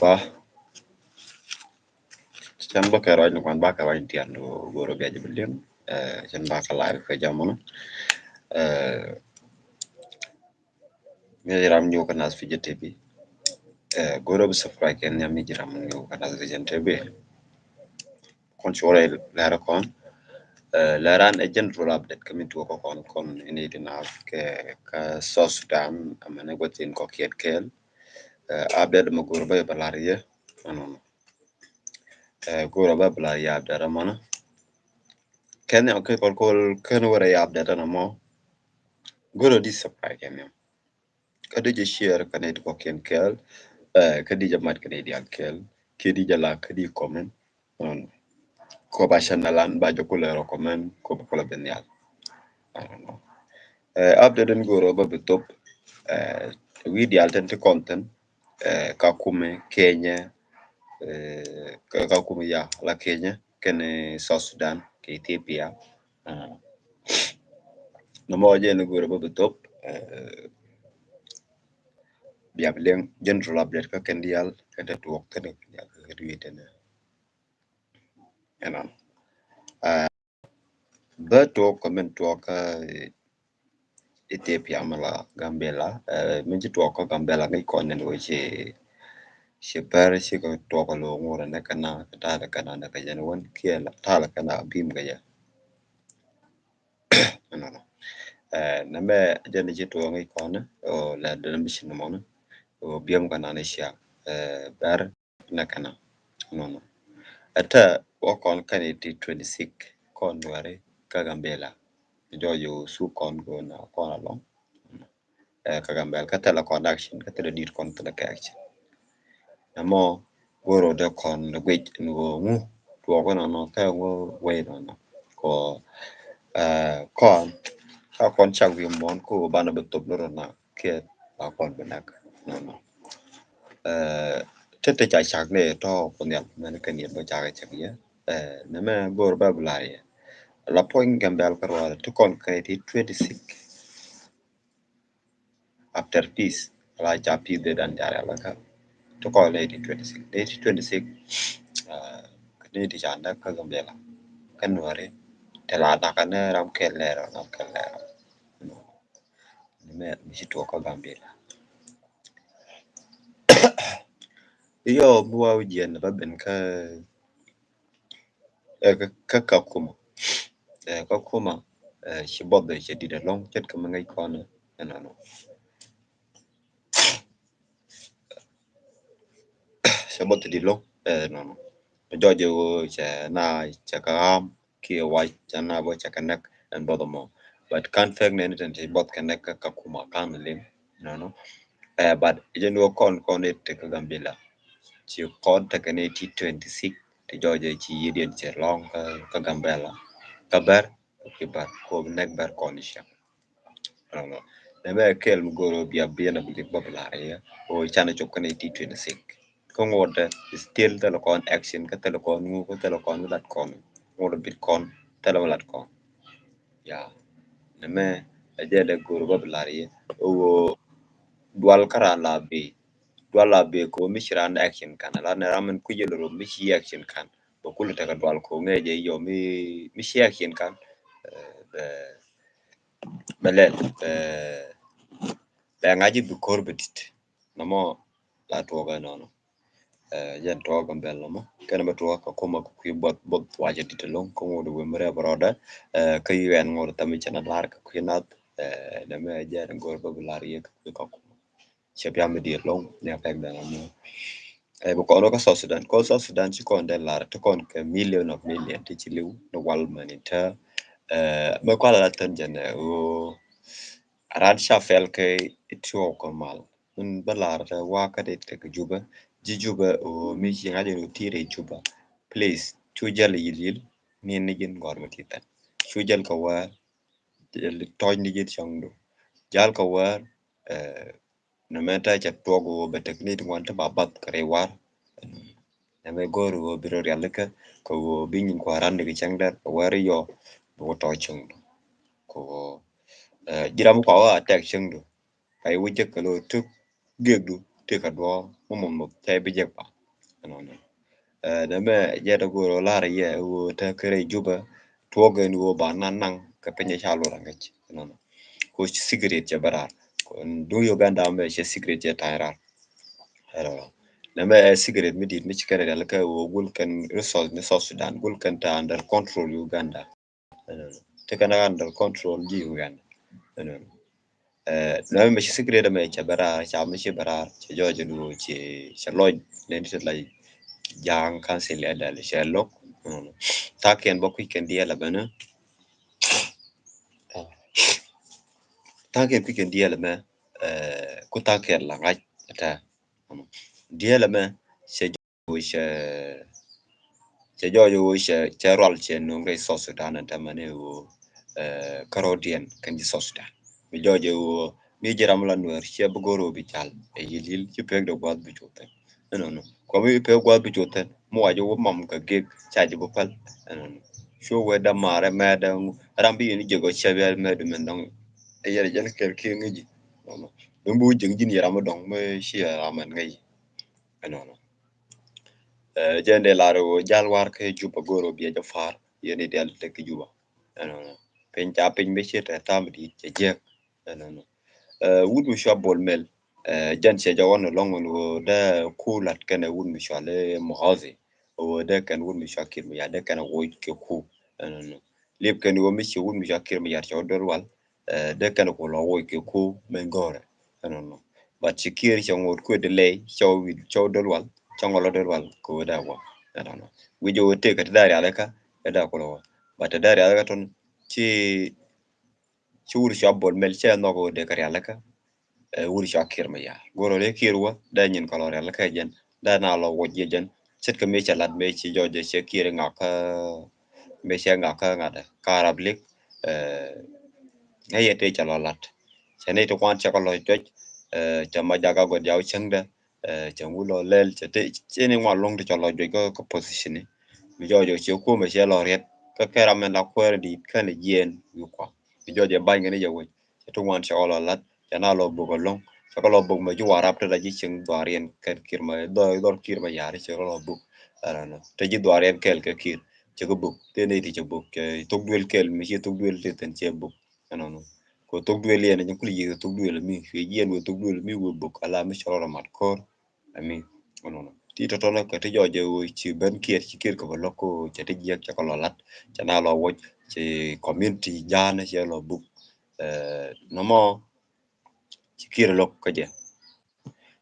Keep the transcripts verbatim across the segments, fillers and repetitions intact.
Ba. Cɛn bä kɛ ruac ni kuan ba kɛ ruac ni tian du go̱o̱r bia jɛ bi liŋ. Cɛn ba kɛ live kɛ jam mɔnɔ. Mi jiram nyukä Nas Vision T V. Go̱o̱r bi subscribe kɛ nhiam mi jiram nyukä Nas Vision T V. Kɔn cuɔrɛ lɛr kɔn. Lɛran ɛ general update kɛ mi tuɔk kɔn kɔn ini di na kɛ ka South Sudan amɛnɛ guatin kɔ kiɛt kɛl. Update mɛ go̱o̱r bä bɛ lar yɛ. Ɛnɔnɔ. Go̱o̱r bä bɛ lar yɛ update mɔnɔ. Kɛn yɛ kɛ kɔl kɔl kɛn wɛrɛ yɛ update ɛnɔ mɔ. Go̱o̱r di subscribe kɛn yɛ. Kä di jɛ share kä nɛy ti kɔkiɛn kɛɛl. Kä di jɛ mat kä nɛy diaal kɛɛl. Kä di jɛ la kä di comment. Kɔ ba channel an ba jɛ kulɛ recommend kɔ ba kulɛ ben nhial. Update in go̱o̱r bä bi thop. Wi̱i̱ diaal tɛn ti kɔn thin. Ka kumɛ Kenya. Ka kumɛ ya la Kenya kɛn South Sudan kɛ Ethiopia. Nɔmɔ jɛ ni go̱o̱r bä bi thop. Bia bi liŋ general update kä kɛn diaal kɛn te tuɔk kɛn diaal kɛ kɛ duye tɛn. Ɛnɔ. Bä tuɔk kɛ min tuɔk kä Ethiopia mi la Gambela. Min ci tuɔk kä Gambela ŋäc kɔn nɛn wee ci ci pɛr ci kɛ tuɔk kɛ lo̱o̱ŋ wurɛ nɛ kɛ na kɛ ta̱a̱ kɛ na nɛ kɛ jɛn wän kiɛ ta̱a̱ kɛ na bim kɛ jɛ. Ɛnɔnɔ. Nɛmɛ jɛn ci tuɔɔŋ i̱ kɔn lɛ dɛn bi ci nɔmɔni. Biɛm kɛ nan i̱ cia bɛr nɛ kɛna. Ɛnɔnɔ. Ɛtɛ wä kɔn kɛn iti twenty six kɔn wɛri kä Gambela. Jɔɔc yu su kɔn kɔn kɔn alɔŋ. Kä Gambela kä thilɛ kɔn action kä thilɛ dit kɔn thilɛ kɛ action. Nɛmɔ go̱o̱r rɔ dee kɔn lɛ guic ni ɣöö ŋu tuɔɔk inɔnɔ kä ŋu wei inɔnɔ kɔ kɔn ka kɔn cak wi̱i̱ muɔ̱ɔ̱n ko banɛ bi thop ni rɔ na kiɛ ba kɔn bi nak inɔnɔ. Te te ca cak ni tɔ ku nhial mɛn kä ni bä cak cak yɛ. Nɛmɛ go̱o̱r bä bi lar yɛ la puɔ̱ny Gambela kä ruaadɛ ti kɔn kä ti twenty six. After peace la ca peace de dan jari alaka. To kɔn nineteen twenty six, nineteen twenty six. Kani ti ca ndak kä Gambela kä Nuɛri te la daka ne ram kɛl lɛr ram kɛl lɛr. Ni mɛ mi ci tuɔk kä Gambela. Iyo mi wa wi̱jiɛn ba ben kä kä Kakuma. Kakuma ci buɔth cɛ dit alɔŋ ce̱tkɛ mi ŋäc kɔn ɛnɔnɔ. Cɛ buɔth cɛ dit alɔŋ ɛnɔnɔ. Jɔc ɛ ɣöö cɛ na cɛ kɛ ɣam kiɛ wac cɛ na bä cɛ kɛ nɛk ɛn buɔth ɛmɔ. But kan pek nɛn tɛn ci buɔth kɛ nɛk kä Kakuma kan liŋ ɛnɔnɔ. But jɛn ɣöö kɔn kɔn it kä Gambela ci kɔn tekɛ ni ti twenty six. Ti jɔɔcɛ ci yiediɛn cɛ lɔŋ kä Gambela kä bɛr ki bɛr ko bi nɛk bɛr kɔn icia. Nɛ mɛ kɛl mi goro bia biɛn a bi lik bä bi lar iɛ o can a cop kä ni ti twenty six. Kä ŋuɔtdɛ still thilɛ kɔn action kä thilɛ kɔn ŋu kä thilɛ kɔn mi lat kɔn ŋuɔtdɛ bit kɔn thilɛ mi lat kɔn. Ya nɛ mɛ a jɛ dɛ goro bä bi lar iɛ o dual kä ran la bi dual la bi ko mi ci ran action kan la nɛ ram min kui̱ jɛ loro mi ci action kan. Bɛ kul tekɛ dual ko ŋɛ jɛ yɔ mi mi ci action kan. Bɛ bɛ lɛl bɛ bɛ ŋa̱c ji̱ bi ko̱r bɛ tit. Nɔmɔ la tuɔɔk ɛnɔnɔ. Jɛn tuɔɔk Gambela nɔmɔ kɛn bɛ tuɔɔk kɛ kumɛ kɛ kui̱ buɔth buɔth wacɛ tit ɛlɔŋ kä ŋot wee mi rɛp rɔɔdɛ. Kä U N ŋot thami cɛn a lar kɛ kui̱ nath. Nɛ mɛ jɛn go̱r bä bi lar yɛ kɛ kui̱ kɛ kumɛ. Cɛ bia mi diet lɔŋ ni a pɛk dɛn amɔ. Ɛ bi kɔn wä kä South Sudan kɔn South Sudan ci kɔn dee lar ti kɔn kɛ million of million ti ci liw ni wal mɛn in tɛ. Mɛ kual a la thin jɛn ɛ ɣöö a ran ca fɛl kɛ itiɔɔk kɛ mal min bä lar tɛ wa kä dee tɛ kɛ Jubɛ ji̱ Jubɛ ɣöö mi ci ŋa̱c in ɣöö ti rɛy Jubɛ. Please cu jäl yil yil ni ni ji̱n gɔr mi ti tɛn cu jäl kɛ wär. Tɔc ni ji̱ cäŋdu jal kɛ wär. Nɛ mɛ ta cɛ tuɔk ɣöö bɛ tekni ti ŋuan ti ba bath kɛ rɛy war. Nɛ mɛ go̱o̱r ɣöö bi rɔ rialikä kɛ ɣöö bi nyin kua̱ran ni kɛ cäŋ dɛr kɛ wär yɔ bi wä tɔc cäŋdu. Kɛ ɣöö ji̱ ram kua wä a tɛk cäŋdu. Ka i̱ wä jek kɛ lo̱o̱ tuk giekdu tëë kɛ duɔ̱ɔ̱r mi mɔth mɔth cɛ bi jek ba. Ɛnɔnɔ. Ɛ, nɛmɛ jɛ tɛ go̱o̱r lar yɛ ɣöö te kɛ rɛy Jubɛ tuɔɔk ɛn ɣöö ba naŋ naŋ kɛ piny ca lot aŋäc. Ɛnɔnɔ. Ko secret cɛ bɛ raar. Duŋ Uganda mɛ cɛ secret cɛ ta̱a̱ raar. Ɛnɔnɔ. Nɛmɛ ɛ secret mi di̱i̱t mi ci kɛn rialikä ɣöö gul kɛn resource ni South Sudan, gul kɛn te under control Uganda. Ɛnɔnɔ. Te kɛn under control ji̱ Uganda. Ɛnɔnɔ. Ɛ, nɛmɛ mɛ ci secret mɛ cɛ bɛ raar, ca mi ci bɛ raar, cɛ jɔɔc ɛn ɣöö cɛ, cɛ lɔc nɛn ti la Ja̱a̱ŋ council ɛdɛl cɛ lo̱k. Ɛnɔnɔ. Tha̱a̱ŋkiɛn bä kui̱c kɛn diɛɛl ɛ bɛnɛ. Tha̱a̱ŋkiɛn kui̱c kɛn diɛɛl ɛmɛ, ɛ, ku tha̱a̱ŋkiɛn la ŋa̱c ɛtɛ. Diɛɛl ɛmɛ cɛ jɔɔc ɣöö cɛ, cɛ jɔɔc ɣöö cɛ, cɛ rual cɛ nööŋ rɛy South Sudan ɛn tɛmɛ ni ɣöö, ɛ, kärɔ̱diɛn kɛn ji̱ South Sudan. Mi jɔɔc ɣöö mi ji̱ ram la Nuɛr cɛ bi go̱r ɣöö bi jal ɛ yil yil ci pek dee gua̱th bi cuth thi̱n. Ɛnɔnɔ. Kua mi pek gua̱th bi cuth thi̱n mi wa ji̱ wä mam kɛ gek ca ji̱ bi päl. Ɛnɔnɔ. Cu wee dämaarɛ mɛɛdɛ ram bi yɛn ji̱ gɔ̱ cɛ bia mɛɛdu mɛn dɔŋ. Ɛ yɛn jɛn kɛl kiɛ ŋäci. Ɛnɔnɔ. Dɔ̱ŋ bi wä ji̱ ji̱n yɛ ram mi dɔŋ mi ci yɛ ram mɛn ŋäci. Ɛnɔnɔ. Ɛ, jɛn dee lar ɣöö jal war kä Juba go̱o̱r ɣöö biɛ jɛ pa̱a̱r yɛn i̱ dial tek kä Juba. Ɛnɔnɔ. Piny ca piny mi ci tɛ tham di̱i̱t cɛ jiäk. Ɛnɔnɔ. Ɛ, wut mi cua Bol Mel, ɛ, jɛn cɛ jɛ ɣɔn ɛlɔ̱ŋ ɛn ɣöö dee ku la̱t kɛnɛ wut mi cua lɛ Muhoozi. Ɣöö dee kɛn wut mi cua Kiir Mayar dee kɛn ɛ woc kɛ ku. Ɛnɔnɔ. Liep kɛn ɣöö mi ci wut mi cua Kiir Mayar cɛ wä döl wal, ɛ, dee kɛn ɛ ku lɔ woc kɛ ku mɛn go̱o̱rɛ. Ɛnɔnɔ. But ci Kiir cɛ ŋot kuet di lɛy cɛ wä wi̱i̱ cɛ wä döl wal cɛ ŋɔl wä döl wal kɛ wä dee wä. Ɛnɔnɔ. Wi̱c ɛ wä tëëk kɛ ti dee rialikä ɛ dee ku lɔ wä. But ti dee rialikä tɔn ci, ci wut cua Bol Mel cɛ nhɔk ɣöö dee kɛ rialikä. Ɛ, wut cua Kiir Mayar. Go̱rɔ dee Kiir wä dee nyin kɛ lɔ rialikä jɛn. Dee na lɔ woc jɛ jɛn. Ce̱tkɛ mëë cɛ lat mëë ci jɔɔc jɛ cɛ Kiir ŋakä, mëë cɛ ŋakä ŋa̱dɛ ka Arab League. Ɛ, ŋäc yɛ tëë cɛ lɔ lat. Cɛ ni ti kuan cɛ kɛ lɔ juɔc. Ɛ, cɛ ma jaga gɔt jaw cäŋdɛ. Ɛ, cɛ wulɔ lɛl cɛ te cɛ ni ŋuan loŋ ti cɛ lɔ juɔc kä, kä position ni. Mi jɔɔc jɛ cɛ kumɛ cɛ lɔ riɛt kä kɛ ram mɛn la kuɛɛr di̱i̱t kɛn jiɛɛn wi̱i̱ kua. Mi jɔɔc jɛ ba̱ny kɛn jɛ wec cɛ ti ŋuan cɛ kɛ lɔ lat cɛ na lɔ buk ɛlɔ̱ŋ. Cɛ kɛ lɔ buk mɛ ji̱ Warap te la ji̱ cieŋ dhuaariɛn kɛn Kiir ma dhɔr, dhɔr Kiir Mayar cɛ kɛ lɔ buk. Ɛnɔnɔ. Te ji̱ dhuaariɛn kɛɛl kɛ Kiir cɛ kɛ buk te ni ti cɛ buk cɛ thok duël kɛɛl mi ci thok duël te thin cɛ buk. Ɛnɔnɔ. Kɛ thok duël yɛn ji̱ kul yiëë thok duël mi cuɛ jiɛn wëë thok duël mi wëë buk ala mi cɛ rɔ mat ko̱r. Ami. Ɛnɔnɔ. Ti tɔtɔnɔ kɛ ti jɔɔc jɛ wëë ci ben Kiir ci Kiir kɛ bä lo̱k ko cɛ ti jiɛk cɛ kɛ lɔ lat cɛ na lɔ woc ci community ja̱a̱n cɛ lɔ buk. Ɛ, nɔmɔ ci Kiir lo̱k kä jɛ.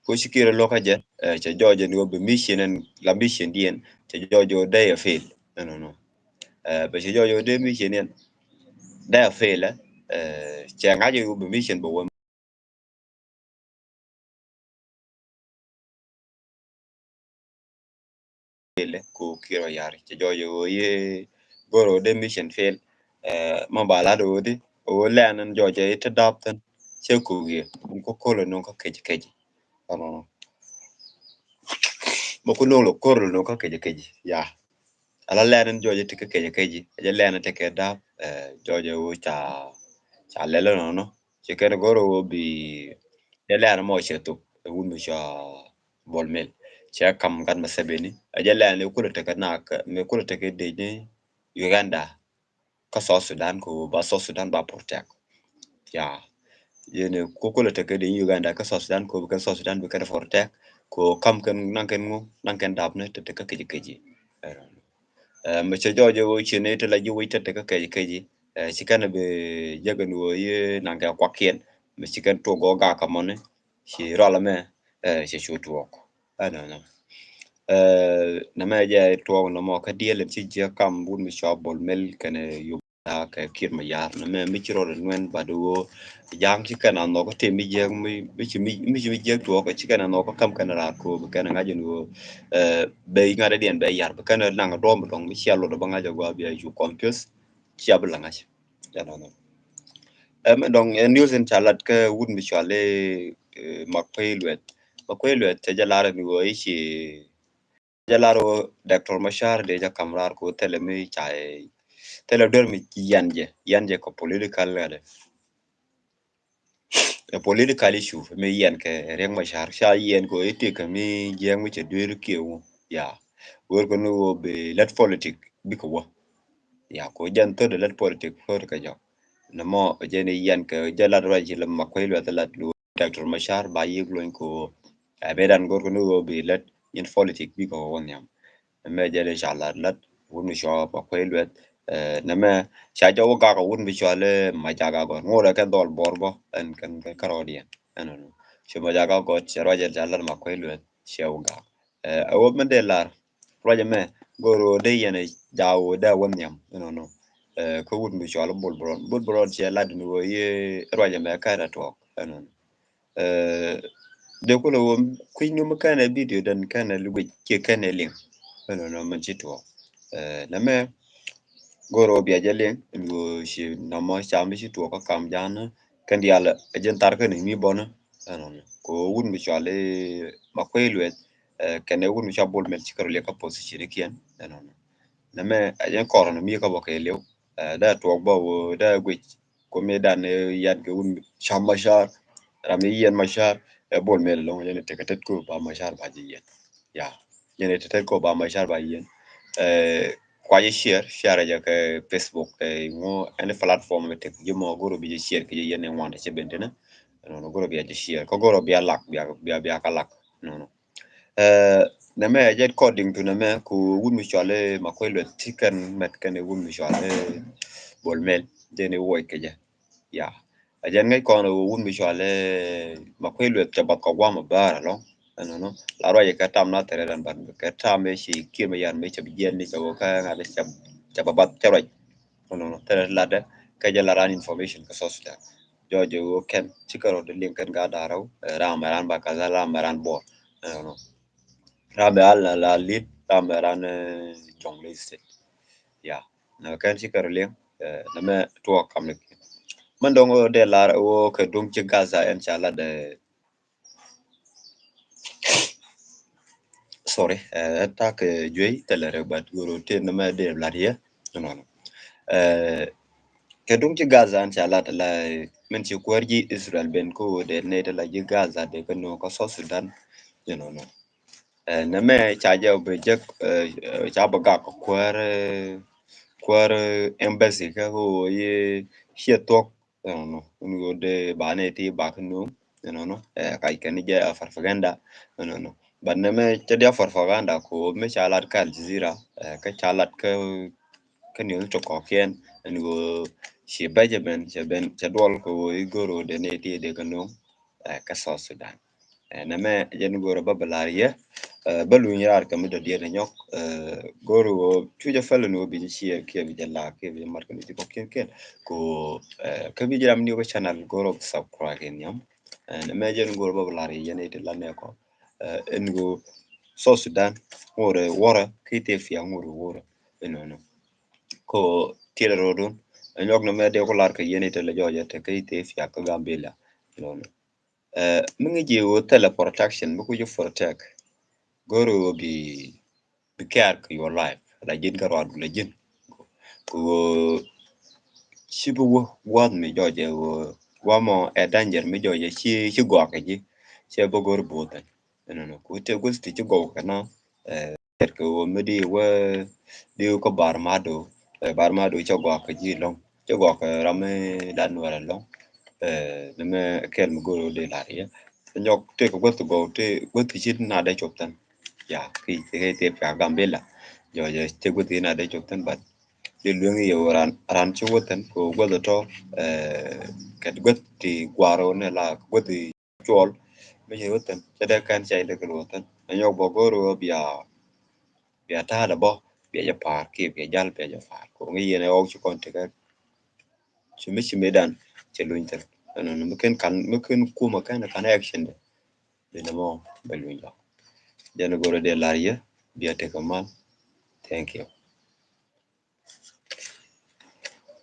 Ko ci Kiir lo̱k kä jɛ, ɛ, cɛ jɔɔc jɛ ni wä bi mission ɛn la mission diɛn cɛ jɔɔc jɛ wä dee ɛ fail. Ɛnɔnɔ. Ɛ, bɛ cɛ jɔɔc jɛ wä dee mission ɛn dee ɛ fail, ɛ, cɛ ŋa̱c jɛ wä bi mission bɛ wä. Fail ko Kiir Mayar cɛ jɔɔc jɛ wä yee go̱r wä dee mission fail. Ɛ, ma ba lat wä di wä lɛn ɛn jɔɔc jɛ i̱ te dap thin cɛ kok yɛ ko ko̱l ɛnɔŋ kä kec kec. Ɛnɔnɔ. Ma ku no̱o̱ŋ lɔ ko̱r lɔ no̱o̱ŋ kä kec kec ya. Ala lɛn in jɔɔc ti kä kec kec, jɛ lɛn ti kɛ dap, ɛ, jɔɔc ɛ wä ca, ca lɛl nɔnɔ. Ci kɛn go̱r wä bi, jɛ lɛn mɔ cɛ thuk, ɛ wun mi cua Bol Mel. Cɛ kam gat Museveni, ɛ jɛ lɛn ɛ kulɛ tekɛ nak, mi kulɛ tekɛ dec ni Uganda. Kä South Sudan ko ba South Sudan ba protect. Ya. Yene ko kulɛ tekɛ dec ni Uganda kä South Sudan ko bi kɛn South Sudan bi kɛn protect. Ko kam kɛn naŋ kɛn ŋu, naŋ kɛn dap ni te te kä kec kec. Ɛ, mɛ cɛ jɔɔc ɛ wä ci ni te la ji̱ wec te te kä kec kec. Ɛ, ci kɛn bi jek ni wä yee naŋ kɛ kuakiɛn. Mɛ ci kɛn tuɔk gɔɔ gak kä mɔni. Ci rual mɛ, ɛ, ci cu tuɔk. Ɛnɔnɔ. Ɛ, nɛmɛ jɛ tuɔɔk nɔmɔ kä diɛl in ci jiäk kam wut mi cua Bol Mel kɛnɛ Uganda kɛ Kiir Mayar. Nɛmɛ mi ci rɔɔdɛ nuɛn bat woo ja̱a̱ŋ ci kɛn a nhɔk kä tëë mi jiäk mi, mi ci mi, mi ci mi jiäk tuɔɔk ci kɛn a nhɔk kä kam kɛn a raar ko̱o̱p kɛn a ŋa̱c in woo, ɛ, bɛ ŋa̱t a diɛn bɛ yar bɛ kɛn a naŋ a duɔ̱ɔ̱m dɔ̱ŋ mi cia lot a bä ŋa̱c a gɔaa bia cu confuse. Cia bi la ŋa̱c. Ɛnɔnɔ. Ɛ, mɛ dɔŋ ɛ news in ca lat kä wut mi cua lɛ, ɛ, Makuei Lueth. Makuei Lueth cɛ jɛ lar ni woo i̱ ci jɛ lar woo Doctor Machar dee jɛ kam rar ko thilɛ mi ca, ɛ, thilɛ duer mi yan jɛ, yan jɛ kɛ political ɣädɛ. ɛ political issue mi yiɛn kɛ Riek Machar, ca yiɛn kɛ ɣöö i̱ tëëkɛ mi jiɛɛŋ mi cɛ dueer kiɛ wu. Ya. Go̱o̱r kɛ ni ɣöö bi lät politic bikɛ wä. Ya, kɛ ɣöö jɛn thördɛ lät politic thördɛ kɛ jɔk. Nɛmɔ jɛn i̱ yiɛn kɛ jɛ lat ruac ci lɛ Makuei Lueth lat lu Doctor Machar ba yiëk luny kɛ ɣöö ɛ mëëdan go̱o̱r kɛ ni ɣöö bi lät nyin politic bikɛ wä nhiam. Nɛmɛ jɛ dee ca lat lat wut mi cɔal Makuei Lueth. Ɛ, nɛmɛ ca jɛ wä gak wut mi cɔal i̱ Majak Agɔt. Ŋot ɛ kɛn dhɔl Bor bä ɛn kɛn kɛn kärɔɔdiɛn. Ɛnɔnɔ. Ci Majak Agɔt cɛ ruacɛ ca lat Makuei Lueth cɛ wä gak. Ɛ, ɛ wä mi dee lar ruacɛ mɛ go̱o̱r ɣöö dee yɛn ɛ jaw ɣöö dee wä nhiam. Ɛnɔnɔ. Ɛ, kä wut mi cɔal i̱ Bol Bol Rɔd. Bol Bol Rɔd cɛ lat ni ɣöö i̱ ruacɛ mɛ kɛn ɛ tuɔɔk. Ɛnɔnɔ. Ɛ, dee kulɛ wä kui̱ny ni mi kɛn ɛ video den kɛn ɛ luec kiɛ kɛn ɛ liŋ. Ɛnɔnɔ min ci tuɔɔk. Ɛ, nɛmɛ go̱o̱r ɣöö bia jɛ liŋ ɛn ɣöö ci nɔmɔ ca mi ci tuɔɔk kä kam ja̱a̱n kɛn diaal ɛ jɛn thar kɛn mi bɔnä. Ɛnɔnɔ. Kɛ ɣöö wut mi cɔal i̱ Makuei Lueth, ɛ, kɛn ɛ wut mi cɔal Bol Mel ci kɛ rɔ liɛk kä position ikiɛn. Ɛnɔnɔ. Nɛmɛ ɛ jɛn kɔr ni mi kä bä kɛ liw. Ɛ, dee tuɔɔk bä ɣöö dee guic Kɔmidan, ɛ, yan kɛ wun cam Machar. Ram i̱ yiɛn Machar, ɛ, Bol Mel lɔŋ yɛn tekɛ tet ko ba Machar ba ji̱ yiɛn. Ya. Yɛn tekɛ tet ko ba Machar ba yiɛn. Ɛ, kua jɛ share, share jɛ kɛ Facebook, ɛ, ŋu any platform mi tek ji̱ mɔ go̱o̱r bi jɛ share kɛ jɛ yɛn in wan cɛ ben tini. Nɔnɔ go̱o̱r bi jɛ share. Kä go̱o̱r bi a lak, bi a, bi a, bi a ka lak. Nɔnɔ. Ɛ, nɛmɛ ɛ jɛ according to nɛmɛ ku wut mi cɔal i̱ Makuei Lueth ti kɛn mɛt kɛn wut mi cɔal i̱ Bol Mel. Jɛn i̱ wuɔc kɛ jɛ. Ya. Ɛ jɛn ŋäc kɔn ɛ wut mi cɔal i̱ Makuei Lueth cɛ bath kɛ guam ɛ bäär ɛlɔ̱ŋ. Ɛnɔnɔ. La ruac kɛ tam na thɛrɛ dan ban kɛ tam i̱ ci kiɛ mi yan mi cɛ bi jiɛn ni cɛ wä kä ŋa̱t cɛ, cɛ ba bath cɛ ruac. Ɛnɔnɔ. Thɛrɛ latdɛ kɛ jɛ la ran information kä South Sudan. Jɔɔc ɛ ɣöö kɛn cikɛ rɔɔdɛ liŋ kɛn gaat da̱ŋ rɛw, ɛ, ram ɛ ran Bahr el Ghazal, ram ɛ ran Bor. Ɛnɔnɔ. Ram ɛ ran la, la lit, ram ɛ ran, ɛ, Jonglei State. Ya. Nɛ kɛn cikɛ rɔ liŋ, ɛ, nɛmɛ tuɔɔk kamni. Mɛn dɔ̱ŋ ɣöö dee lar ɣöö kɛ duŋ ci Gaza ɛn ca lat, ɛ, sorry, ɛ, ta̱k, ɛ, juey thilɛ rɛ, but go̱o̱r ɣöö tëë nɛmɛ dee lat yɛ. Nɔnɔ. Ɛ, kɛ duŋ ci Gaza ɛn ca lat la min ci kuäär ji̱ Israel ben kä ɣöö dee nɛy ti la ji̱ Gaza dee kä nööŋ kä South Sudan. Nɔnɔ. Ɛ, nɛmɛ ca jɛ bi jek, ɛ, ɛ, ca bi gak kuäär, ɛ, kuäär, ɛ, embassy kä ɣöö yi ciɛ thuɔ̱k. Ɛnɔnɔ. Ɛn ɣöö dee ba nɛy ti ba kä nööŋ. Ɛnɔnɔ. Ɛ, kac kɛn jɛ a propaganda. Ɛnɔnɔ. But nɛmɛ cɛ diɛ propaganda kɛ ɣöö mi ca lat kä Al Jazeera, ɛ, kä ca lat kä, kä news ti kɔ̱kiɛn. Ɛn ɣöö ci Benjamin cɛ ben, cɛ duɔl kɛ ɣöö i̱ go̱o̱r ɣöö dee nɛy ti dee kä nööŋ, ɛ, kä South Sudan. Ɛ, nɛmɛ jɛn go̱o̱rä bä bɛ lar yɛ, ɛ, bä luny raar kɛ mi dɔ̱diɛn ɛ nyɔk, ɛ, go̱o̱rä ɣöö cu jɛ fäl ni ɣöö bi jɛ share kiɛ bi jɛ like kiɛ bi jɛ mat kɛ ni ti kɔ̱kiɛn kiɛn. Ko, ɛ, kä bi jɛ ram ni ɣöö kä channel go̱o̱rä bä subscribe in nhiam. Ɛ, nɛmɛ jɛn go̱o̱rä bä bɛ lar yɛ yɛn iti lan nɛ kɔ. Ɛ, ɛn ɣöö South Sudan ŋorɛ wurɛ, kä Ethiopia ŋorɛ wurɛ. Ɛnɔnɔ. Ko tiɛt rɔɔdun. Ɛ nyɔk nɛmɛ dee ku lar kɛ yɛn iti lɛ jɔɔcɛ te kä Ethiopia kä Gambela. Ɛnɔnɔ. Ɛ, mi ŋi̱ci ɣöö thilɛ protection, mi ku ji̱ protect. Go̱o̱r ɣöö bi, bi care kɛ your life. La ji̱n kä ruaadu la ji̱n. Kɛ ɣöö ci bi wä gua̱a̱th mi jɔɔcɛ ɣöö gua̱a̱th mɔ ɛ danger mi jɔɔcɛ ci, ci gɔaa kɛ ji̱. Cɛ bi go̱o̱r bo̱o̱th ɛn. Ɛnɔnɔ. Ku te gua̱a̱th ti ci gɔw kɛ na, ɛ, Kɛ ɣöö mi di wä, di wä kä Bar Mado, ɛ, Bar Mado cɛ gɔaa kɛ ji̱ ɛlɔ̱ŋ, cɛ gɔaa kɛ ram mi dan wɛr ɛlɔ̱ŋ. Ɛ, nɛmɛ kɛl mi go̱o̱r ɣöö dee lar yɛ. Nyɔk tëë kɛ guäth gɔw, tëë guäth ci na dee cop thin. Ya, ki, ki, ki, ki pia Gambela. Jɔɔcɛ tëë guäth ci na dee cop thin, but di lueŋ yɛ ɣöö ran, ran ci wä thin, kɛ ɣöö guäth tɔ, ɛ, kɛ guäth ti gua̱a̱r ɣöö ni la guäth cuɔl mi ci wä thin, cɛ dee kɛn cɛ ilɛ kɛ luɔth thin. Ɛ nyɔk bä go̱o̱r ɣöö bia, bia ta̱a̱dɛ bä, bia jɛ pa̱a̱r kiɛ bia jal bia jɛ pa̱a̱r. Ko ŋi̱ yɛn ɛ ɣɔw ci kɔn tekɛ. Ci mi ci mi dan cɛ luny thin. Ɛnɔnɔ mi ken kan, mi ken kumɛ kɛn kan action dɛ. Bi nɛ mɔ bɛ luny jɔk. Jɛn go̱o̱rä dee lar yɛ, bia tekɛ mal. Thank you.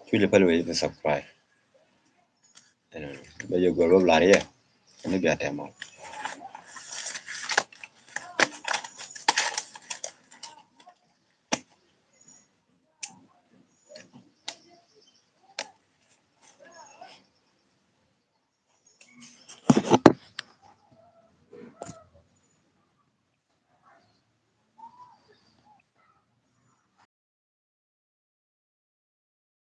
Cu jɛ pɛl wee jɛ subscribe. Ɛnɔnɔ. Bɛ jɛ go̱o̱r bä lar yɛ. Ɛn bia tekɛ mal.